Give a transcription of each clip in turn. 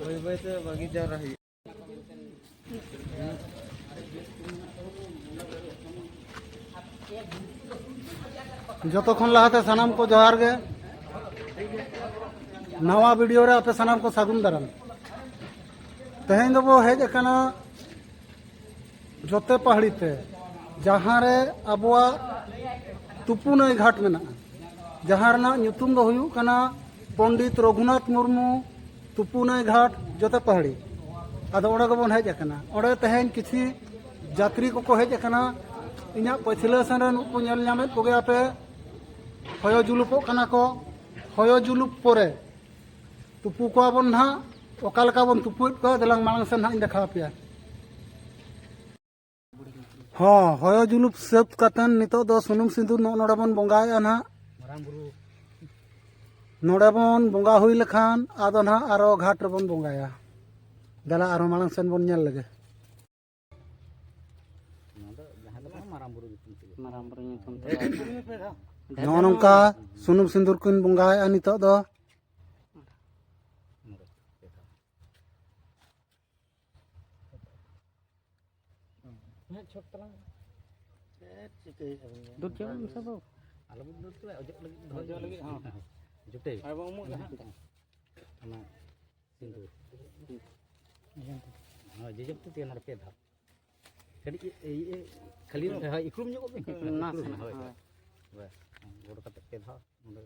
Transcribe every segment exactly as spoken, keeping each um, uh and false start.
ᱵᱟᱹᱭ ᱵᱟᱹᱭ ᱛᱮ ᱵᱟᱹᱜᱤ ᱡᱟᱣᱨᱟ ᱦᱩᱭᱩᱜᱼᱟ᱾ ᱡᱚᱛᱚ ᱠᱷᱚᱱ ᱞᱟᱦᱟᱛᱮ ᱥᱟᱱᱟᱢ ᱠᱚ ᱡᱚᱦᱟᱨ ᱜᱮ᱾ ᱱᱟᱣᱟ ᱵᱷᱤᱰᱤᱭᱳ ᱨᱮ ᱟᱯᱮ ᱥᱟᱱᱟᱢ ᱠᱚ ᱥᱟᱹᱜᱩᱱ ᱫᱟᱨᱟᱢ᱾ ᱛᱮᱦᱮᱧ ᱫᱚᱵᱚ ᱦᱮᱡ ᱟᱠᱟᱱᱟ ᱡᱚᱛᱮ ᱯᱟᱦᱟᱲᱤ ᱛᱮ, ᱡᱟᱦᱟᱸ ᱨᱮ ᱟᱵᱚᱣᱟᱜ ᱛᱩᱯᱩ ᱱᱟᱹᱭ ᱜᱷᱟᱴ ᱢᱮᱱᱟᱜᱼᱟ, ᱡᱟᱦᱟᱸ ᱨᱮᱱᱟᱜ ᱧᱩᱛᱩᱢ ᱫᱚ ᱦᱩᱭᱩᱜ ᱠᱟᱱᱟ ᱯᱚᱱᱰᱤᱛ ᱨᱚᱜᱷᱩᱱᱟᱛᱷ ᱢᱩᱨᱢᱩ ᱛᱩᱯᱩ ᱱᱟᱹᱭ ᱜᱷᱟᱴ ᱡᱚᱛᱮ ᱯᱟᱦᱟᱲᱤ᱾ ᱟᱫᱚ ᱚᱸᱰᱮ ᱜᱮᱵᱚᱱ ᱦᱮᱡ ᱟᱠᱟᱱᱟ᱾ ᱚᱸᱰᱮ ᱛᱮᱦᱮᱧ ᱠᱤᱪᱷᱤ ᱡᱟᱛᱨᱤ ᱠᱚᱠᱚ ᱦᱮᱡ ᱟᱠᱟᱱᱟ᱾ ᱤᱧᱟᱹᱜ ᱯᱟᱹᱪᱷᱞᱟᱹ ᱥᱮᱱ ᱨᱮ ᱱᱩᱠᱩ ᱧᱮᱞ ᱧᱟᱢᱮᱫ ᱠᱚᱜᱮᱭᱟ ᱯᱮ, ᱦᱚᱭᱚ ᱡᱩᱞᱩᱯᱚᱜ ᱠᱟᱱᱟ ᱠᱚ᱾ ᱦᱚᱭᱚ ᱡᱩᱞᱩᱯ ᱯᱚᱨᱮ ᱛᱩᱯᱩ ᱠᱚᱣᱟ ᱵᱚᱱ ᱱᱟᱦᱟᱜ᱾ ᱚᱠᱟ ᱞᱮᱠᱟ ᱵᱚᱱ ᱛᱩᱯᱩᱭᱮᱫ ᱠᱚᱣᱟ, ᱫᱮᱞᱟᱝ ᱢᱟᱲᱟᱝ ᱥᱮᱱ ᱱᱟᱦᱟᱜ ᱤᱧ ᱫᱮᱠᱷᱟᱣ ᱟᱯᱮᱭᱟ᱾ ᱦᱚᱸ, ᱦᱚᱭᱚ ᱡᱩᱞᱩᱯ ᱥᱟᱹᱛ ᱠᱟᱛᱮᱱ ᱱᱤᱛᱚᱜ ᱫᱚ ᱥᱩᱱᱩᱢ ᱥᱤᱸᱫᱩᱨ ᱱᱚᱜᱼᱚ ᱱᱚᱰᱮ ᱵᱚᱱ ᱵᱚᱸᱜᱟᱭᱮᱫᱼᱟ ᱱᱟᱦᱟᱜ᱾ ᱢᱟᱨᱟᱝ ᱵᱩᱨᱩ᱾ ᱱᱚᱰᱮ ᱵᱚᱱ ᱵᱚᱸᱜᱟ ᱦᱩᱭ ᱞᱮᱠᱷᱟᱱ ᱟᱫᱚ ᱱᱟᱦᱟᱜ ᱟᱨᱚ ᱜᱷᱟᱴ ᱨᱮᱵᱚᱱ ᱵᱚᱸᱜᱟᱭᱟ᱾ ᱫᱮᱞᱟ ᱟᱨᱦᱚᱸ ᱢᱟᱲᱟᱝ ᱥᱮᱱ ᱵᱚᱱ ᱧᱮᱞ ᱞᱮᱜᱮ᱾ ᱱᱚᱣᱟ ᱫᱚ ᱡᱟᱦᱟᱸ ᱞᱮᱠᱟ ᱢᱟᱨᱟᱝ ᱵᱩᱨᱩ ᱧᱩᱛᱩᱢ ᱛᱮᱜᱮ᱾ ᱢᱟᱨᱟᱝ ᱵᱩᱨᱩ ᱧᱩᱛᱩᱢ ᱛᱮ᱾ ᱱᱚᱜᱼᱚ ᱱᱚᱝᱠᱟ ᱥᱩᱱᱩᱢ ᱥᱤᱸᱫᱩᱨ ᱠᱤᱱ ᱵᱚᱸᱜᱟᱭᱮᱫᱼᱟ ᱱᱤᱛᱚᱜ ᱫᱚ᱾ ᱦᱮᱸ, ᱪᱷᱚᱠ ᱛᱟᱞᱟᱝ᱾ ᱪᱮᱫ ᱪᱤᱠᱟᱹᱭᱮᱫᱼᱟ ᱵᱤᱱ? ᱫᱩᱞ ᱪᱚ ᱢᱮᱥᱮ ᱵᱟᱹᱵᱩ᱾ ᱟᱞᱚ ᱵᱤᱱ ᱫᱩᱞ ᱪᱚ, ᱚᱡᱚᱜ ᱞᱟᱹᱜᱤᱫ ᱫᱚᱦᱚᱭ ᱚᱡᱚᱜ ᱵᱤᱱ᱾ ᱞᱟᱹᱜᱤᱫ, ᱦᱚᱸ᱾ ᱡᱚᱴᱮ᱾ ᱟᱨ ᱵᱟᱝ ᱩᱢᱩᱜ ᱜᱮ ᱦᱟᱸᱜ᱾ ᱚᱱᱟ ᱥᱤᱸᱫᱩᱨ᱾ ᱦᱳᱭ, ᱡᱚᱡᱚᱢ ᱛᱤ ᱛᱮᱜᱮ ᱱᱚᱰᱮ ᱯᱮ ᱫᱷᱟᱣ᱾ ᱠᱟᱹᱴᱤᱡ ᱤᱭᱟᱹ, ᱠᱷᱟᱹᱞᱤ, ᱦᱳᱭ, ᱤᱠᱲᱩᱢ ᱧᱚᱜᱚᱜ ᱵᱤᱱ᱾ ᱱᱟᱥᱮ ᱤᱠᱲᱩᱢ, ᱱᱟᱜ, ᱦᱳᱭ, ᱦᱳᱭ᱾ ᱦᱳᱭ᱾ ᱵᱟᱥ, ᱜᱚᱰ ᱠᱟᱛᱮ ᱯᱮ ᱫᱷᱟᱣ ᱱᱚᱰᱮ᱾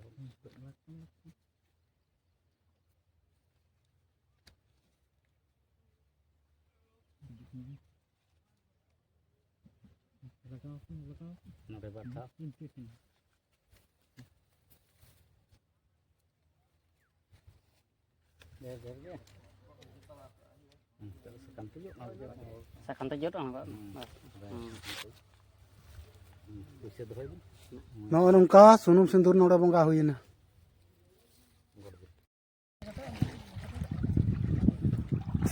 ᱞᱟᱜᱟᱣ ᱠᱤᱱ, ᱞᱟᱜᱟᱣ ᱠᱤᱱ᱾ ᱱᱚᱰᱮ ᱵᱟᱨ ᱫᱷᱟᱣ᱾ ᱠᱤᱱ, ᱠᱤᱱ, ᱠᱤᱱ᱾ ᱰᱷᱮᱨ, ᱰᱷᱮᱨ ᱜᱮ᱾ ᱦᱩᱸ, ᱛᱟᱦᱞᱮ ᱥᱟᱠᱟᱢ ᱛᱮ ᱡᱚᱫ ᱚᱱᱟ ᱜᱮ᱾ ᱥᱟᱠᱟᱢ ᱛᱮ ᱡᱚᱫ ᱚᱱᱟ ᱜᱮ᱾ ᱦᱩᱸ, ᱵᱟᱥ᱾ ᱦᱩᱸ᱾ ᱦᱩᱸ, ᱯᱩᱭᱥᱟᱹ ᱫᱚᱦᱚᱭ ᱵᱤᱱ᱾ ᱱᱚᱜᱼᱚ ᱱᱚᱝᱠᱟ ᱥᱩᱱᱩᱢ ᱥᱤᱸᱫᱩᱨ ᱱᱚᱰᱮ ᱵᱚᱸᱜᱟ ᱦᱩᱭᱮᱱᱟ᱾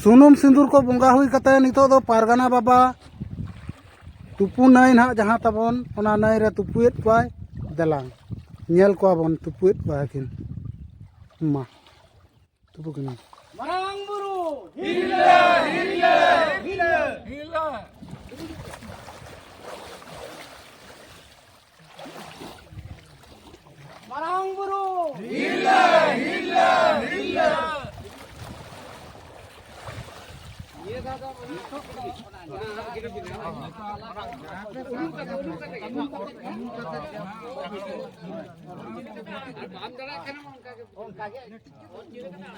ᱥᱩᱱᱩᱢ ᱥᱤᱸᱫᱩᱨ ᱠᱚ ᱵᱚᱸᱜᱟ ᱦᱩᱭ ᱠᱟᱛᱮ ᱱᱤᱛᱚᱜ ᱫᱚ ᱯᱟᱨᱜᱟᱱᱟ ᱵᱟᱵᱟ ᱛᱩᱯᱩ ᱱᱟᱹᱭ ᱱᱟᱦᱟᱜ ᱡᱟᱦᱟᱸ ᱛᱟᱵᱚᱱ, ᱚᱱᱟ ᱱᱟᱹᱭ ᱨᱮ ᱛᱩᱯᱩᱭᱮᱫ ᱠᱚᱣᱟᱭ᱾ ᱫᱮᱞᱟᱝ ᱧᱮᱞ ᱠᱚᱣᱟ ᱵᱚᱱ ᱛᱩᱯᱩᱭᱮᱫ ᱠᱚᱣᱟ ᱠᱤᱱ᱾ ᱢᱟ᱾ ᱟᱵᱚ ᱠᱟᱱᱟ᱾ ᱢᱟᱨᱟᱝ ᱵᱩᱨᱩ ᱢᱟᱨᱟᱝ ᱵᱩᱨᱩ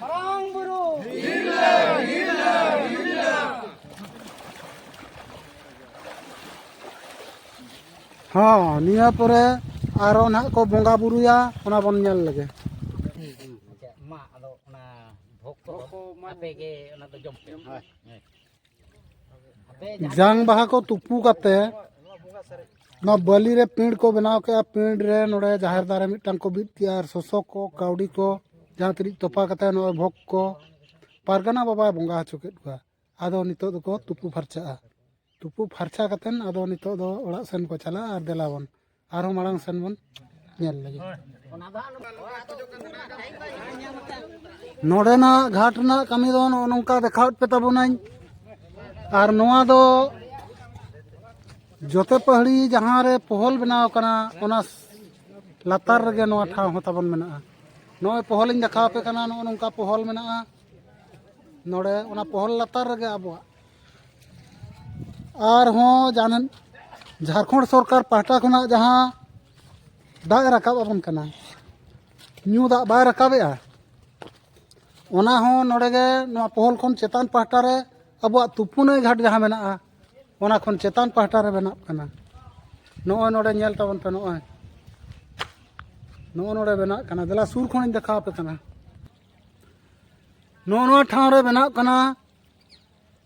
ᱢᱟᱨᱟᱝ ᱵᱩᱨᱩ ᱦᱚᱸ, ᱱᱤᱭᱟᱹ ᱯᱚᱨᱮ ᱟᱨᱚ ᱱᱟᱦᱟᱜ ᱠᱚ ᱵᱚᱸᱜᱟ ᱵᱩᱨᱩᱭᱟ, ᱚᱱᱟ ᱵᱚᱱ ᱧᱮᱞ ᱞᱮᱜᱮ᱾ ᱢᱟ ᱟᱫᱚ ᱚᱱᱟ ᱵᱷᱳᱜᱽ ᱠᱚ ᱟᱯᱮ ᱜᱮ ᱚᱱᱟ ᱫᱚ ᱡᱚᱢ ᱯᱮ᱾ ᱡᱟᱝ ᱵᱟᱦᱟ ᱠᱚ ᱛᱩᱯᱩ ᱠᱟᱛᱮ ᱱᱚᱣᱟ ᱵᱟᱹᱞᱤ ᱨᱮ ᱯᱤᱸᱰ ᱠᱚ ᱵᱮᱱᱟᱣ ᱠᱮᱜᱼᱟ᱾ ᱯᱤᱸᱰ ᱨᱮ ᱱᱚᱰᱮ ᱡᱟᱦᱮᱨ ᱫᱟᱨᱮ ᱢᱤᱫᱴᱟᱝ ᱠᱚ ᱵᱤᱫ ᱠᱮᱜᱼᱟ ᱟᱨ ᱥᱚᱥᱚ ᱠᱚ, ᱠᱟᱹᱣᱰᱤ ᱠᱚ, ᱡᱟᱦᱟᱸ ᱛᱤᱱᱟᱹᱜ ᱛᱚᱯᱟ ᱠᱟᱛᱮ ᱱᱚᱜᱼᱚᱭ ᱵᱷᱳᱜᱽ ᱠᱚ ᱯᱟᱨᱜᱟᱱᱟ ᱵᱟᱵᱟᱭ ᱵᱚᱸᱜᱟ ᱦᱚᱪᱚ ᱠᱮᱫ ᱠᱚᱣᱟ᱾ ᱟᱫᱚ ᱱᱤᱛᱚᱜ ᱫᱚᱠᱚ ᱛᱩᱯᱩ ᱯᱷᱟᱨᱪᱟᱜᱼᱟ᱾ ᱛᱩᱯᱩ ᱯᱷᱟᱨᱪᱟ ᱠᱟᱛᱮ ᱟᱫᱚ ᱱᱤᱛᱚᱜ ᱫᱚ ᱚᱲᱟᱜ ᱥᱮᱱ ᱠᱚ ᱪᱟᱞᱟᱜᱼᱟ ᱟᱨ ᱫᱮᱞᱟ ᱵᱚᱱ ᱟᱨᱦᱚᱸ ᱢᱟᱲᱟᱝ ᱥᱮᱱ ᱵᱚᱱ ᱧᱮᱞ ᱞᱮᱜᱮ᱾ ᱱᱚᱰᱮᱱᱟᱜ ᱜᱷᱟᱴ ᱨᱮᱱᱟᱜ ᱠᱟᱹᱢᱤ ᱫᱚ ᱱᱚᱜᱼᱚ ᱱᱚᱝᱠᱟ ᱫᱮᱠᱷᱟᱣᱮᱫ ᱯᱮ ᱛᱟᱵᱚᱱᱟᱹᱧ᱾ ᱟᱨ ᱱᱚᱣᱟ ᱫᱚ ᱡᱚᱛᱮ ᱯᱟᱹᱦᱲᱤ ᱡᱟᱦᱟᱸ ᱨᱮ ᱯᱚᱦᱚᱞ ᱵᱮᱱᱟᱣ ᱠᱟᱱᱟ, ᱚᱱᱟ ᱞᱟᱛᱟᱨ ᱨᱮᱜᱮ ᱱᱚᱣᱟ ᱴᱷᱟᱶ ᱦᱚᱸ ᱛᱟᱵᱚᱱ ᱢᱮᱱᱟᱜᱼᱟ᱾ ᱱᱚᱜᱼᱚᱭ ᱯᱚᱦᱚᱞᱤᱧ ᱫᱮᱠᱷᱟᱣ ᱟᱯᱮ ᱠᱟᱱᱟ, ᱱᱚᱜᱼᱚ ᱱᱚᱝᱠᱟ ᱯᱚᱦᱚᱞ ᱢᱮᱱᱟᱜᱼᱟ᱾ ᱱᱚᱰᱮ ᱚᱱᱟ ᱯᱚᱦᱚᱞ ᱞᱟᱛᱟᱨ ᱨᱮᱜᱮ ᱟᱵᱚᱣᱟᱜ ᱟᱨᱦᱚᱸ ᱡᱟᱦᱟᱸ ᱡᱷᱟᱲᱠᱷᱚᱸᱰ ᱥᱚᱨᱠᱟᱨ ᱯᱟᱦᱴᱟ ᱠᱷᱚᱱᱟᱜ ᱡᱟᱦᱟᱸ ᱫᱟᱜ ᱮ ᱨᱟᱠᱟᱵ ᱟᱵᱚᱱ ᱠᱟᱱᱟ, ᱧᱩ ᱫᱟᱜ ᱵᱟᱭ ᱨᱟᱠᱟᱵᱮᱜᱼᱟ, ᱚᱱᱟ ᱦᱚᱸ ᱱᱚᱰᱮ ᱜᱮ ᱱᱚᱣᱟ ᱯᱚᱦᱚᱞ ᱠᱷᱚᱱ ᱪᱮᱛᱟᱱ ᱯᱟᱦᱴᱟ ᱨᱮ ᱟᱵᱚᱣᱟᱜ ᱛᱩᱯᱩᱱᱟᱹᱭ ᱜᱷᱟᱴ ᱡᱟᱦᱟᱸ ᱢᱮᱱᱟᱜᱼᱟ, ᱚᱱᱟ ᱠᱷᱚᱱ ᱪᱮᱛᱟᱱ ᱯᱟᱦᱴᱟ ᱨᱮ ᱵᱮᱱᱟᱜ ᱠᱟᱱᱟ᱾ ᱱᱚᱜᱼᱚᱭ ᱱᱚᱰᱮ ᱧᱮᱞ ᱛᱟᱵᱚᱱ ᱯᱮ, ᱱᱚᱜᱼᱚᱭ ᱱᱚᱜᱼᱚ ᱱᱚᱰᱮ ᱵᱮᱱᱟᱜ ᱠᱟᱱᱟ᱾ ᱫᱮᱞᱟ ᱥᱩᱨ ᱠᱷᱚᱱᱤᱧ ᱫᱮᱠᱷᱟᱣ ᱟᱯᱮ ᱠᱟᱱᱟ᱾ ᱱᱚᱜᱼᱚ ᱱᱚᱣᱟ ᱴᱷᱟᱶ ᱨᱮ ᱵᱮᱱᱟᱜ ᱠᱟᱱᱟ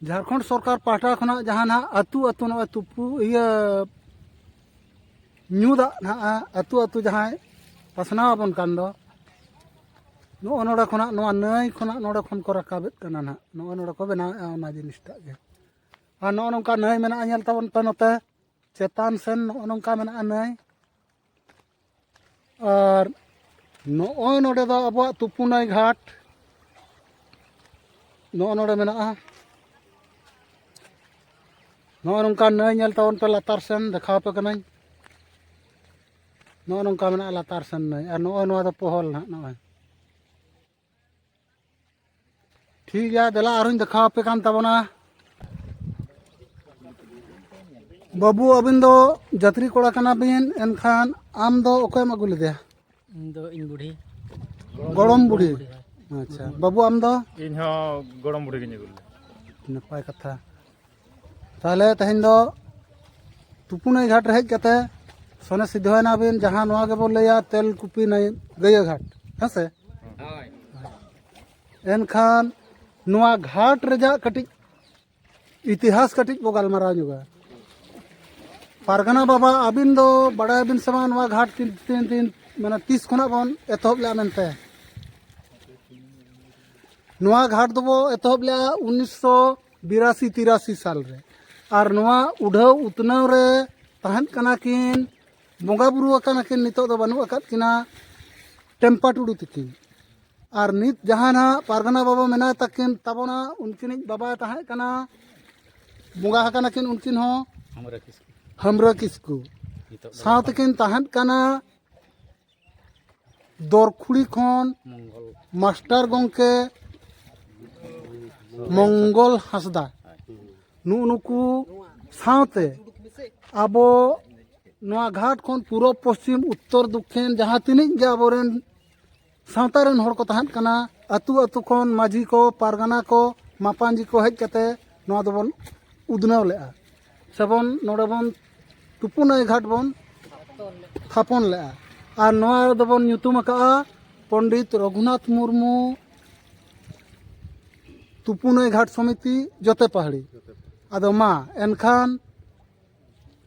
ᱡᱷᱟᱲᱠᱷᱚᱸᱰ ᱥᱚᱨᱠᱟᱨ ᱯᱟᱦᱴᱟ ᱠᱷᱚᱱᱟᱜ ᱡᱟᱦᱟᱸ ᱱᱟᱦᱟᱜ ᱟᱹᱛᱩ ᱟᱹᱛᱩ ᱱᱚᱜᱼᱚᱭ ᱛᱩᱯᱩ ᱤᱭᱟᱹ ᱧᱩ ᱫᱟᱜ ᱱᱟᱦᱟᱜ ᱟᱹᱛᱩ ᱟᱹᱛᱩ ᱡᱟᱦᱟᱸᱭ ᱯᱟᱥᱱᱟᱣ ᱟᱵᱚᱱ ᱠᱟᱱ ᱫᱚ, ᱱᱚᱜᱼᱚ ᱱᱚᱰᱮ ᱠᱷᱚᱱᱟᱜ, ᱱᱚᱣᱟ ᱱᱟᱹᱭ ᱠᱷᱚᱱᱟᱜ ᱱᱚᱰᱮ ᱠᱷᱚᱱ ᱠᱚ ᱨᱟᱠᱟᱵᱮᱫ ᱠᱟᱱᱟ ᱱᱟᱦᱟᱜ, ᱱᱚᱜᱼᱚ ᱱᱚᱰᱮ ᱠᱚ ᱵᱮᱱᱟᱣᱮᱫᱼᱟ ᱚᱱᱟ ᱡᱤᱱᱤᱥᱴᱟᱜ ᱜᱮ᱾ ᱟᱨ ᱱᱚᱜᱼᱚ ᱱᱚᱝᱠᱟ ᱱᱟᱹᱭ ᱢᱮᱱᱟᱜᱼᱟ, ᱧᱮᱞ ᱛᱟᱵᱚᱱ ᱯᱮ ᱱᱚᱛᱮ ᱪᱮᱛᱟᱱ ᱥᱮᱱ ᱱᱚᱜᱼᱚ ᱱᱚᱝᱠᱟ ᱢᱮᱱᱟᱜᱼᱟ ᱱᱟᱹᱭ᱾ ᱟᱨ ᱱᱚᱜᱼᱚᱭ ᱱᱚᱰᱮ ᱫᱚ ᱟᱵᱚᱣᱟᱜ ᱛᱩᱯᱩᱱᱟᱹᱭ ᱜᱷᱟᱴ, ᱱᱚᱜᱼᱚ ᱱᱚᱰᱮ ᱢᱮᱱᱟᱜᱼᱟ᱾ ᱱᱚᱜᱼᱚ ᱱᱚᱝᱠᱟ ᱱᱟᱹᱭ ᱧᱮᱞ ᱛᱟᱵᱚᱱ ᱯᱮ, ᱞᱟᱛᱟᱨ ᱥᱮᱱ ᱫᱮᱠᱷᱟᱣ ᱟᱯᱮ ᱠᱟᱹᱱᱟᱹᱧ᱾ ᱱᱚᱜᱼᱚ ᱱᱚᱝᱠᱟ ᱢᱮᱱᱟᱜᱼᱟ ᱞᱟᱛᱟᱨ ᱥᱮᱱ ᱱᱟᱹᱭ, ᱟᱨ ᱱᱚᱜᱼᱚᱭ ᱱᱚᱣᱟ ᱫᱚ ᱯᱚᱦᱚᱞ ᱱᱟᱦᱟᱜ᱾ ᱱᱚᱜᱼᱚᱭ ᱴᱷᱤᱠ ᱜᱮᱭᱟ, ᱫᱮᱞᱟ ᱟᱨᱦᱚᱸᱧ ᱫᱮᱠᱷᱟᱣ ᱟᱯᱮ ᱠᱟᱱ ᱛᱟᱵᱚᱱᱟ᱾ ᱵᱟᱹᱵᱩ, ᱟᱹᱵᱤᱱ ᱫᱚ ᱡᱟᱹᱛᱨᱤ ᱠᱚᱲᱟ ᱠᱟᱱᱟ ᱵᱤᱱ, ᱮᱱᱠᱷᱟᱱ ᱟᱢ ᱫᱚ ᱚᱠᱚᱭᱮᱢ ᱟᱹᱜᱩ ᱞᱮᱫᱮᱭᱟ? ᱤᱧ ᱫᱚ ᱤᱧ ᱵᱩᱰᱷᱤ᱾ ᱜᱚᱲᱚᱢ ᱵᱩᱰᱷᱤ᱾ ᱦᱳᱭ᱾ ᱟᱪᱪᱷᱟ, ᱵᱟᱹᱵᱩ, ᱟᱢ ᱫᱚ? ᱤᱧ ᱦᱚᱸ ᱜᱚᱲᱚᱢ ᱵᱩᱰᱷᱤ ᱜᱤᱧ ᱟᱹᱜᱩ ᱞᱮᱫᱮᱭᱟ᱾ ᱱᱟᱯᱟᱭ ᱠᱟᱛᱷᱟ᱾ ᱛᱟᱦᱚᱞᱮ ᱛᱮᱦᱮᱧ ᱫᱚ ᱛᱩᱯᱩᱱᱟᱹᱭ ᱜᱷᱟᱴ ᱨᱮ ᱦᱮᱡ ᱠᱟᱛᱮ ᱥᱚᱱᱮ ᱥᱤᱫᱷᱣᱟᱭᱱᱟ ᱵᱤᱱ, ᱡᱟᱦᱟᱸ ᱱᱚᱣᱟ ᱜᱮᱵᱚᱱ ᱞᱟᱹᱭᱟ ᱛᱮᱞᱠᱩᱯᱤ ᱱᱟᱹᱭ ᱜᱟᱹᱭᱟᱹ ᱜᱷᱟᱴ, ᱦᱮᱸ ᱥᱮ? ᱦᱳᱭ᱾ ᱮᱱᱠᱷᱟᱱ ᱱᱚᱣᱟ ᱜᱷᱟᱴ ᱨᱮᱭᱟᱜ ᱠᱟᱹᱴᱤᱡ ᱤᱛᱤᱦᱟᱥ ᱠᱟᱹᱴᱤᱡ ᱵᱚ ᱜᱟᱞᱢᱟᱨᱟᱣ ᱧᱚᱜᱟ᱾ ᱯᱟᱨᱜᱟᱱᱟ ᱵᱟᱵᱟ, ᱟᱹᱵᱤᱱ ᱫᱚ ᱵᱟᱲᱟᱭᱟᱵᱤᱱ ᱥᱮ ᱵᱟᱝ ᱱᱚᱣᱟ ᱜᱷᱟᱴ ᱛᱤᱱ, ᱛᱤᱱ, ᱛᱤᱱ, ᱢᱟᱱᱮ ᱛᱤᱥ ᱠᱷᱚᱱᱟᱜ ᱵᱚᱱ ᱮᱛᱚᱦᱚᱵ ᱞᱮᱫᱼᱟ ᱢᱮᱱᱛᱮ? ᱱᱚᱣᱟ ᱜᱷᱟᱴ ᱫᱚᱵᱚ ᱮᱛᱚᱦᱚᱵ ᱞᱮᱫᱼᱟ ᱩᱱᱤᱥᱥᱚ ᱵᱤᱨᱟᱥᱤ ᱛᱤᱨᱟᱥᱤ ᱥᱟᱞ ᱨᱮ᱾ ᱟᱨ ᱱᱚᱣᱟ ᱩᱰᱷᱟᱹᱣ ᱩᱛᱱᱟᱹᱣ ᱨᱮ ᱛᱟᱦᱮᱸᱫ ᱠᱟᱱᱟ ᱠᱤᱱ, ᱵᱚᱸᱜᱟ ᱵᱩᱨᱩ ᱟᱠᱟᱱᱟ ᱠᱤᱱ, ᱱᱤᱛᱚᱜ ᱫᱚ ᱵᱟᱹᱱᱩᱜ ᱟᱠᱟᱫ ᱠᱤᱱᱟ, ᱴᱮᱢᱯᱟ ᱴᱩᱰᱩ ᱛᱤᱠᱤᱱ᱾ ᱟᱨ ᱱᱤᱛ ᱡᱟᱦᱟᱸ ᱱᱟᱦᱟᱜ ᱯᱟᱨᱜᱟᱱᱟ ᱵᱟᱵᱟ ᱢᱮᱱᱟᱭ ᱛᱟᱹᱠᱤᱱ ᱛᱟᱵᱚᱱᱟ, ᱩᱱᱠᱤᱱᱤᱡ ᱵᱟᱵᱟᱭ ᱛᱟᱦᱮᱸ ᱠᱟᱱᱟ, ᱵᱚᱸᱜᱟ ᱟᱠᱟᱱᱟ ᱠᱤᱱ ᱩᱱᱠᱤᱱ ᱦᱚᱸ, ᱦᱟᱢᱨᱟ ᱠᱤᱥᱠᱩ᱾ ᱦᱟᱢᱨᱟ ᱠᱤᱥᱠᱩ᱾ ᱱᱤᱛᱚᱜ ᱫᱚ ᱥᱟᱶ ᱛᱮᱠᱤᱱ ᱛᱟᱦᱮᱸᱫ ᱠᱟᱱᱟ ᱫᱚᱨᱠᱷᱩᱲᱤ ᱠᱷᱚᱱ ᱢᱚᱝᱜᱚᱞ᱾ ᱢᱟᱥᱴᱟᱨ ᱜᱚᱢᱠᱮ ᱢᱚᱝᱜᱚᱞ ᱦᱟᱸᱥᱫᱟ᱾ ᱱᱩᱜᱼᱩ ᱱᱩᱠᱩ ᱥᱟᱶᱛᱮ ᱟᱵᱚ ᱱᱚᱣᱟ ᱜᱷᱟᱴ ᱠᱷᱚᱱ ᱯᱩᱨᱚᱵᱽ, ᱯᱚᱥᱪᱤᱢ, ᱩᱛᱛᱚᱨ, ᱫᱚᱠᱠᱷᱤᱱ ᱡᱟᱦᱟᱸ ᱛᱤᱱᱟᱹᱜ ᱜᱮ ᱟᱵᱚᱨᱮᱱ ᱥᱟᱶᱛᱟ ᱨᱮᱱ ᱦᱚᱲ ᱠᱚ ᱛᱟᱦᱮᱸᱫ ᱠᱟᱱᱟ, ᱟᱹᱛᱩ ᱟᱹᱛᱩ ᱠᱷᱚᱱ ᱢᱟᱹᱡᱷᱤ ᱠᱚ, ᱯᱟᱨᱜᱟᱱᱟ ᱠᱚ, ᱢᱟᱯᱟᱧᱡᱤ ᱠᱚ ᱦᱮᱡ ᱠᱟᱛᱮ ᱱᱚᱣᱟ ᱫᱚᱵᱚᱱ ᱩᱫᱽᱱᱟᱹᱣ ᱞᱮᱫᱼᱟ, ᱥᱮᱵᱚᱱ ᱱᱚᱰᱮ ᱵᱚᱱ ᱛᱩᱯᱩᱱᱟᱹᱭ ᱜᱷᱟᱴ ᱵᱚᱱ ᱛᱷᱟᱯᱚᱱ ᱞᱮᱫᱼᱟ᱾ ᱟᱨ ᱱᱚᱣᱟ ᱨᱮᱫᱚ ᱵᱚᱱ ᱧᱩᱛᱩᱢ ᱟᱠᱟᱫᱼᱟ ᱯᱚᱱᱰᱤᱛ ᱨᱚᱜᱷᱩᱱᱟᱛᱷ ᱢᱩᱨᱢᱩ ᱛᱩᱯᱩᱱᱟᱹᱭ ᱜᱷᱟᱴ ᱥᱚᱢᱤᱛᱤ ᱡᱚᱛᱮ ᱯᱟᱦᱟᱲᱤ᱾ ᱟᱫᱚ ᱢᱟ ᱮᱱᱠᱷᱟᱱ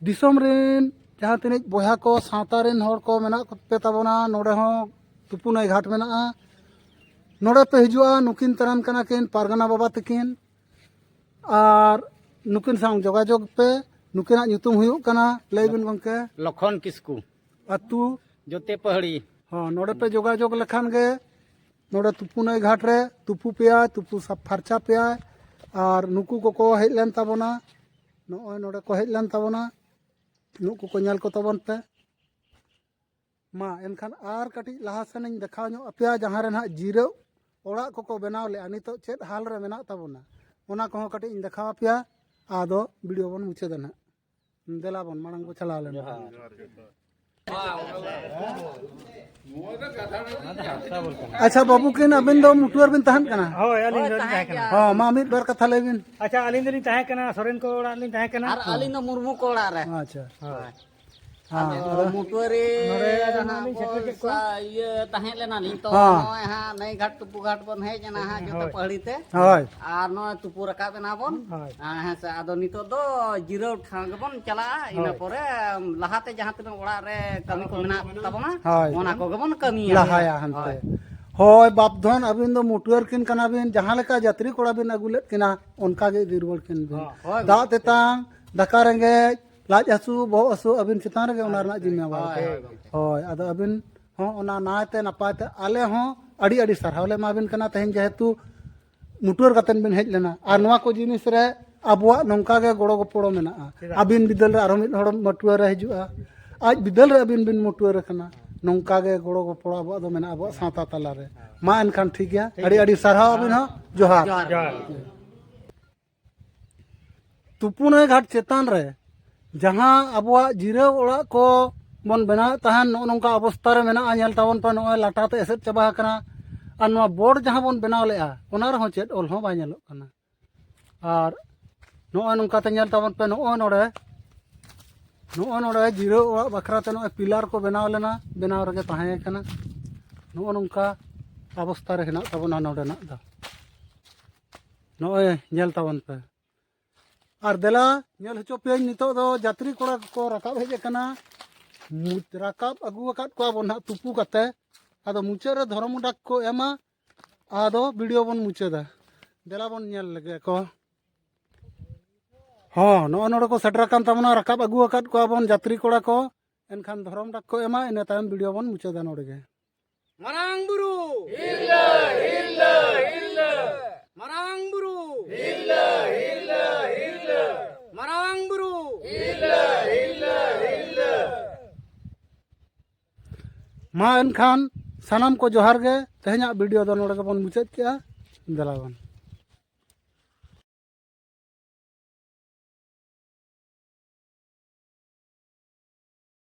ᱫᱤᱥᱚᱢ ᱨᱮᱱ ᱡᱟᱦᱟᱸ ᱛᱤᱱᱟᱹᱜ ᱵᱚᱭᱦᱟ ᱠᱚ, ᱥᱟᱶᱛᱟ ᱨᱮᱱ ᱦᱚᱲ ᱠᱚ ᱢᱮᱱᱟᱜ ᱯᱮ ᱛᱟᱵᱚᱱᱟ, ᱱᱚᱰᱮ ᱦᱚᱸ ᱛᱩᱯᱩᱱᱟᱹᱭ ᱜᱷᱟᱴ ᱢᱮᱱᱟᱜᱼᱟ᱾ ᱱᱚᱰᱮ ᱯᱮ ᱦᱤᱡᱩᱜᱼᱟ, ᱱᱩᱠᱤᱱ ᱛᱟᱨᱟᱱ ᱠᱟᱱᱟ ᱠᱤᱱ ᱯᱟᱨᱜᱟᱱᱟ ᱵᱟᱵᱟ ᱛᱟᱹᱠᱤᱱ, ᱟᱨ ᱱᱩᱠᱤᱱ ᱥᱟᱶ ᱡᱳᱜᱟᱡᱳᱜᱽ ᱯᱮ᱾ ᱱᱩᱠᱤᱱᱟᱜ ᱧᱩᱛᱩᱢ ᱦᱩᱭᱩᱜ ᱠᱟᱱᱟ, ᱞᱟᱹᱭ ᱵᱤᱱ ᱜᱚᱢᱠᱮ᱾ ᱞᱚᱠᱷᱚᱱ ᱠᱤᱥᱠᱩ᱾ ᱟᱹᱛᱩ? ᱡᱚᱛᱮ ᱯᱟᱹᱦᱲᱤ᱾ ᱦᱚᱸ, ᱱᱚᱰᱮ ᱯᱮ ᱡᱳᱜᱟᱡᱳᱜᱽ ᱞᱮᱠᱷᱟᱱ ᱜᱮ ᱱᱚᱰᱮ ᱛᱩᱯᱩ ᱱᱟᱹᱭ ᱜᱷᱟᱴ ᱨᱮ ᱛᱩᱯᱩ ᱯᱮᱭᱟᱭ, ᱛᱩᱯᱩ ᱥᱟᱯ ᱯᱷᱟᱨᱪᱟ ᱯᱮᱭᱟᱭ᱾ ᱟᱨ ᱱᱩᱠᱩ ᱠᱚᱠᱚ ᱦᱮᱡ ᱞᱮᱱ ᱛᱟᱵᱚᱱᱟ, ᱱᱚᱜᱼᱚᱭ ᱱᱚᱰᱮ ᱠᱚ ᱦᱮᱡ ᱞᱮᱱ ᱛᱟᱵᱚᱱᱟ, ᱱᱩᱠᱩ ᱠᱚ ᱧᱮᱞ ᱠᱚ ᱛᱟᱵᱚᱱ ᱯᱮ᱾ ᱢᱟ ᱮᱱᱠᱷᱟᱱ ᱟᱨ ᱠᱟᱹᱴᱤᱡ ᱞᱟᱦᱟ ᱥᱮᱱ ᱤᱧ ᱫᱮᱠᱷᱟᱣ ᱧᱚᱜ ᱟᱯᱮᱭᱟ, ᱡᱟᱦᱟᱸ ᱨᱮ ᱱᱟᱦᱟᱜ ᱡᱤᱨᱟᱹᱣ ᱚᱲᱟᱜ ᱠᱚᱠᱚ ᱵᱮᱱᱟᱣ ᱞᱮᱫᱼᱟ, ᱱᱤᱛᱚᱜ ᱪᱮᱫ ᱦᱟᱞ ᱨᱮ ᱢᱮᱱᱟᱜ ᱛᱟᱵᱚᱱᱟ, ᱚᱱᱟ ᱠᱚᱦᱚᱸ ᱠᱟᱹᱴᱤᱡ ᱤᱧ ᱫᱮᱠᱷᱟᱣ ᱟᱯᱮᱭᱟ᱾ ᱟᱫᱚ ᱵᱷᱤᱰᱤᱭᱳ ᱵᱚᱱ ᱢᱩᱪᱟᱹᱫᱟ ᱱᱟᱦᱟᱜ᱾ ᱫᱮᱞᱟ ᱵᱚᱱ ᱢᱟᱲᱟᱝ ᱵᱚ ᱪᱟᱞᱟᱣ ᱞᱮᱱ᱾ ᱟᱪᱪᱷᱟ ᱵᱟᱹᱵᱩ ᱠᱤᱱ, ᱟᱵᱤᱱ ᱫᱚ ᱢᱩᱴᱩᱣᱟᱹᱨ ᱵᱤᱱ ᱛᱟᱦᱮᱱ ᱠᱟᱱᱟ? ᱦᱳᱭ, ᱟᱹᱞᱤᱧ ᱫᱚᱞᱤᱧ ᱛᱟᱦᱮᱸ ᱠᱟᱱᱟ᱾ ᱦᱚᱸ, ᱢᱟ ᱢᱤᱫ ᱵᱟᱨ ᱠᱟᱛᱷᱟ ᱞᱟᱹᱭ ᱵᱤᱱ᱾ ᱟᱪᱪᱷᱟ, ᱟᱹᱞᱤᱧ ᱫᱚᱞᱤᱧ ᱛᱟᱦᱮᱸ ᱠᱟᱱᱟ, ᱥᱚᱨᱮᱱ ᱠᱚ ᱚᱲᱟᱜ ᱨᱮᱞᱤᱧ ᱛᱟᱦᱮᱸ ᱠᱟᱱᱟ᱾ ᱟᱨ ᱟᱹᱞᱤᱧ ᱫᱚ ᱢᱩᱨᱢᱩ ᱠᱚ ᱚᱲᱟᱜ ᱨᱮ᱾ ᱟᱪᱪᱷᱟ᱾ ᱦᱳᱭ᱾ ᱦᱮᱸ, ᱟᱫᱚ ᱟᱫᱚ ᱢᱩᱴᱩᱣᱟᱹᱨᱤ ᱱᱚᱰᱮ ᱟᱫᱚ ᱦᱟᱸᱜ ᱱᱟᱦᱟᱜ ᱞᱤᱧ ᱵᱚᱱ ᱥᱮᱴᱮᱨ ᱠᱮᱫ ᱠᱚᱣᱟ᱾ ᱥᱟ-, ᱤᱭᱟᱹ ᱛᱟᱦᱮᱸ ᱞᱮᱱᱟ ᱞᱤᱧ ᱛᱚ, ᱦᱮᱸ᱾ ᱱᱚᱜᱼᱚᱭ ᱦᱟᱸᱜ ᱱᱟᱹᱭ ᱜᱷᱟᱴ ᱛᱩᱯᱩ ᱜᱷᱟᱴ ᱵᱚᱱ ᱦᱮᱡ ᱮᱱᱟ ᱦᱟᱸᱜ ᱡᱚᱛᱚ ᱦᱳᱭ᱾ ᱯᱟᱹᱦᱲᱤ ᱛᱮ᱾ ᱦᱳᱭ᱾ ᱟᱨ ᱱᱚᱜᱼᱚᱭ ᱛᱩᱯᱩ ᱨᱟᱠᱟᱵ ᱮᱱᱟ ᱵᱚᱱ᱾ ᱦᱳᱭ᱾ ᱦᱮᱸ, ᱦᱮᱸ ᱥᱮ, ᱟᱫᱚ ᱱᱤᱛᱚᱜ ᱫᱚ ᱡᱤᱨᱟᱹᱣ ᱴᱷᱟᱶ ᱜᱮᱵᱚᱱ ᱪᱟᱞᱟᱜᱼᱟ, ᱤᱱᱟᱹ ᱦᱳᱭ᱾ ᱯᱚᱨᱮ ᱞᱟᱦᱟᱛᱮ ᱡᱟᱦᱟᱸ ᱛᱤᱱᱟᱹᱜ ᱚᱲᱟᱜ ᱨᱮ ᱠᱟᱹᱢᱤ ᱠᱚ ᱢᱮᱱᱟᱜ ᱛᱟᱵᱚᱱᱟ, ᱦᱳᱭ᱾ ᱚᱱᱟ ᱠᱚᱜᱮ ᱵᱚᱱ ᱠᱟᱹᱢᱤᱭᱟ᱾ ᱞᱟᱦᱟᱭᱟ ᱦᱟᱱᱛᱮ᱾ ᱦᱳᱭ᱾ ᱦᱳᱭ, ᱵᱟᱯ ᱫᱷᱚᱱ, ᱟᱹᱵᱤᱱ ᱫᱚ ᱢᱩᱴᱩᱣᱟᱹᱨ ᱠᱤᱱ ᱠᱟᱱᱟ ᱵᱤᱱ, ᱡᱟᱦᱟᱸ ᱞᱮᱠᱟ ᱡᱟᱛᱨᱤ ᱠᱚᱲᱟ ᱵᱤᱱ ᱟᱹᱜᱩ ᱞᱮᱫ ᱠᱤᱱᱟ, ᱚᱱᱠᱟ ᱜᱮ ᱤᱫᱤ ᱨᱩᱣᱟᱹᱲ ᱠᱤᱱ ᱵᱤᱱ᱾ ᱦᱳᱭ᱾ ᱫᱟᱜ ᱛᱮᱛᱟᱝ, ᱫᱟᱠᱟ ᱨᱮᱸᱜᱮᱡ, ᱞᱟᱡ ᱦᱟᱹᱥᱩ, ᱵᱚᱦᱚᱜ ᱦᱟᱹᱥᱩ, ᱟᱹᱵᱤᱱ ᱪᱮᱛᱟᱱ ᱨᱮᱜᱮ ᱚᱱᱟ ᱨᱮᱱᱟᱜ ᱡᱤᱢᱢᱟᱹ ᱵᱟᱨ ᱫᱚ᱾ ᱦᱳᱭ, ᱦᱳᱭ᱾ ᱦᱳᱭ, ᱟᱫᱚ ᱟᱹᱵᱤᱱ ᱦᱚᱸ ᱚᱱᱟ ᱱᱟᱭᱛᱮ ᱱᱟᱯᱟᱭ ᱛᱮ, ᱟᱞᱮ ᱦᱚᱸ ᱟᱹᱰᱤ ᱟᱹᱰᱤ ᱥᱟᱨᱦᱟᱣ ᱞᱮ ᱮᱢᱟ ᱵᱤᱱ ᱠᱟᱱᱟ, ᱛᱮᱦᱮᱧ ᱡᱮᱦᱮᱛᱩ ᱢᱩᱴᱩᱣᱟᱹᱨ ᱠᱟᱛᱮᱫ ᱵᱤᱱ ᱦᱮᱡ ᱞᱮᱱᱟ᱾ ᱟᱨ ᱱᱚᱣᱟ ᱠᱚ ᱡᱤᱱᱤᱥ ᱨᱮ ᱟᱵᱚᱣᱟᱜ ᱱᱚᱝᱠᱟ ᱜᱮ ᱜᱚᱲᱚ ᱜᱚᱯᱚᱲᱚ ᱢᱮᱱᱟᱜᱼᱟ᱾ ᱪᱮᱫᱟᱜ? ᱟᱹᱵᱤᱱ ᱵᱤᱫᱟᱹᱞ ᱨᱮ ᱟᱨᱦᱚᱸ ᱢᱤᱫ ᱦᱚᱲ ᱢᱟᱹᱴᱩᱣᱟᱹᱨ ᱮ ᱦᱤᱡᱩᱜᱼᱟ, ᱟᱡ ᱵᱤᱫᱟᱹᱞ ᱨᱮ ᱟᱹᱵᱤᱱ ᱵᱤᱱ ᱢᱟᱹᱴᱩᱣᱟᱹᱨ ᱟᱠᱟᱱᱟ᱾ ᱱᱚᱝᱠᱟ ᱜᱮ ᱜᱚᱲᱚ ᱜᱚᱯᱚᱲᱚ ᱟᱵᱚᱣᱟᱜ ᱫᱚ ᱢᱮᱱᱟᱜᱼᱟ, ᱟᱵᱚᱣᱟᱜ ᱥᱟᱶᱛᱟ ᱛᱟᱞᱟ ᱨᱮ᱾ ᱢᱟ ᱮᱱᱠᱷᱟᱱ ᱴᱷᱤᱠ ᱜᱮᱭᱟ, ᱴᱷᱤᱠ ᱟᱹᱰᱤ ᱜᱮᱭᱟ᱾ ᱟᱹᱰᱤ ᱥᱟᱨᱦᱟᱣ ᱟᱹᱵᱤᱱ ᱦᱚᱸ, ᱡᱚᱦᱟᱨ᱾ ᱡᱚᱦᱟᱨ᱾ ᱛᱩᱯᱩᱱᱟᱹᱭ ᱜᱷᱟᱴ ᱪᱮᱛᱟᱱ ᱨᱮ ᱡᱟᱦᱟᱸ ᱟᱵᱚᱣᱟᱜ ᱡᱤᱨᱟᱹᱣ ᱚᱲᱟᱜ ᱠᱚ ᱵᱚᱱ ᱵᱮᱱᱟᱣᱮᱫ ᱛᱟᱦᱮᱱ, ᱱᱚᱜᱼᱚ ᱱᱚᱝᱠᱟ ᱚᱵᱚᱥᱛᱟ ᱨᱮ ᱢᱮᱱᱟᱜᱼᱟ᱾ ᱧᱮᱞ ᱛᱟᱵᱚᱱ ᱯᱮ, ᱱᱚᱜᱼᱚᱭ ᱞᱟᱴᱟ ᱛᱮ ᱮᱥᱮᱫ ᱪᱟᱵᱟ ᱟᱠᱟᱱᱟ᱾ ᱟᱨ ᱱᱚᱣᱟ ᱵᱳᱨᱰ ᱡᱟᱦᱟᱸ ᱵᱚᱱ ᱵᱮᱱᱟᱣ ᱞᱮᱫᱼᱟ, ᱚᱱᱟ ᱨᱮᱦᱚᱸ ᱪᱮᱫ ᱚᱞ ᱦᱚᱸ ᱵᱟᱭ ᱧᱮᱞᱚᱜ ᱠᱟᱱᱟ᱾ ᱟᱨ ᱱᱚᱜᱼᱚᱭ ᱱᱚᱝᱠᱟᱛᱮ ᱧᱮᱞ ᱛᱟᱵᱚᱱ ᱯᱮ, ᱱᱚᱜᱼᱚᱭ ᱱᱚᱰᱮ, ᱱᱚᱜᱼᱚᱭ ᱱᱚᱰᱮ ᱡᱤᱨᱟᱹᱣ ᱚᱲᱟᱜ ᱵᱟᱠᱷᱨᱟ ᱛᱮ ᱱᱚᱜᱼᱚᱭ ᱯᱤᱞᱟᱨ ᱠᱚ ᱵᱮᱱᱟᱣ ᱞᱮᱱᱟ, ᱵᱮᱱᱟᱣ ᱨᱮᱜᱮ ᱛᱟᱦᱮᱸ ᱠᱟᱱᱟ᱾ ᱱᱚᱜᱼᱚ ᱱᱚᱝᱠᱟ ᱚᱵᱚᱥᱛᱟ ᱨᱮ ᱦᱮᱱᱟᱜ ᱛᱟᱵᱚᱱᱟ ᱱᱚᱰᱮᱱᱟᱜ ᱫᱚ᱾ ᱱᱚᱜᱼᱚᱭ ᱧᱮᱞ ᱛᱟᱵᱚᱱ ᱯᱮ᱾ ᱟᱨ ᱫᱮᱞᱟ, ᱧᱮᱞ ᱦᱚᱪᱚ ᱯᱮᱭᱟᱹᱧ, ᱱᱤᱛᱚᱜ ᱫᱚ ᱡᱟᱛᱨᱤ ᱠᱚᱲᱟ ᱠᱚᱠᱚ ᱨᱟᱠᱟᱵ ᱦᱮᱡ ᱟᱠᱟᱱᱟ᱾ ᱢᱩ-, ᱨᱟᱠᱟᱵ ᱟᱹᱜᱩ ᱟᱠᱟᱫ ᱠᱚᱣᱟ ᱵᱚᱱ ᱱᱟᱦᱟᱜ ᱛᱩᱯᱩ ᱠᱟᱛᱮ᱾ ᱟᱫᱚ ᱢᱩᱪᱟᱹᱫ ᱨᱮ ᱫᱷᱚᱨᱚᱢ ᱰᱟᱠ ᱠᱚ ᱮᱢᱟ, ᱟᱫᱚ ᱵᱷᱤᱰᱤᱭᱳ ᱵᱚᱱ ᱢᱩᱪᱟᱹᱫᱟ᱾ ᱫᱮᱞᱟ ᱵᱚᱱ ᱧᱮᱞ ᱞᱮᱜᱮ ᱠᱚ᱾ ᱦᱚᱸ, ᱱᱚᱜᱼᱚ ᱱᱚᱰᱮ ᱠᱚ ᱥᱮᱴᱮᱨ ᱟᱠᱟᱱ ᱛᱟᱵᱚᱱᱟ, ᱨᱟᱠᱟᱵ ᱟᱹᱜᱩ ᱟᱠᱟᱫ ᱠᱚᱣᱟ ᱵᱚᱱ ᱡᱟᱛᱨᱤ ᱠᱚᱲᱟ ᱠᱚ᱾ ᱮᱱᱠᱷᱟᱱ ᱫᱷᱚᱨᱚᱢ ᱰᱟᱠ ᱠᱚ ᱮᱢᱟ, ᱤᱱᱟᱹ ᱛᱟᱭᱚᱢ ᱵᱷᱤᱰᱤᱭᱳ ᱵᱚᱱ ᱢᱩᱪᱟᱹᱫᱟ ᱱᱚᱰᱮ ᱜᱮ᱾ ᱢᱟᱨᱟᱝ ᱵᱩᱨᱩ ᱦᱤᱨᱞᱟᱹ ᱦᱤᱨᱞᱟᱹ ᱦᱤᱨᱞᱟᱹ ᱢᱟᱨᱟᱝ ᱵᱩᱨᱩ ᱦᱤᱨᱞᱟᱹ ᱦᱤᱨᱞᱟᱹ ᱦᱤᱨᱞᱟᱹ ᱢᱟᱨᱟᱝ ᱵᱩᱨᱩ ᱦᱤᱨᱞᱟᱹ ᱦᱤᱨᱞᱟᱹ ᱦᱤᱨᱞᱟᱹ ᱢᱟ ᱮᱱᱠᱷᱟᱱ ᱥᱟᱱᱟᱢ ᱠᱚ ᱡᱚᱦᱟᱨ ᱜᱮ᱾ ᱛᱮᱦᱮᱧᱟᱜ ᱵᱷᱤᱰᱤᱭᱳ ᱫᱚ ᱱᱚᱰᱮ ᱜᱮᱵᱚᱱ ᱢᱩᱪᱟᱹᱫ ᱠᱮᱜᱼᱟ᱾ ᱫᱮᱞᱟ ᱵᱚᱱ᱾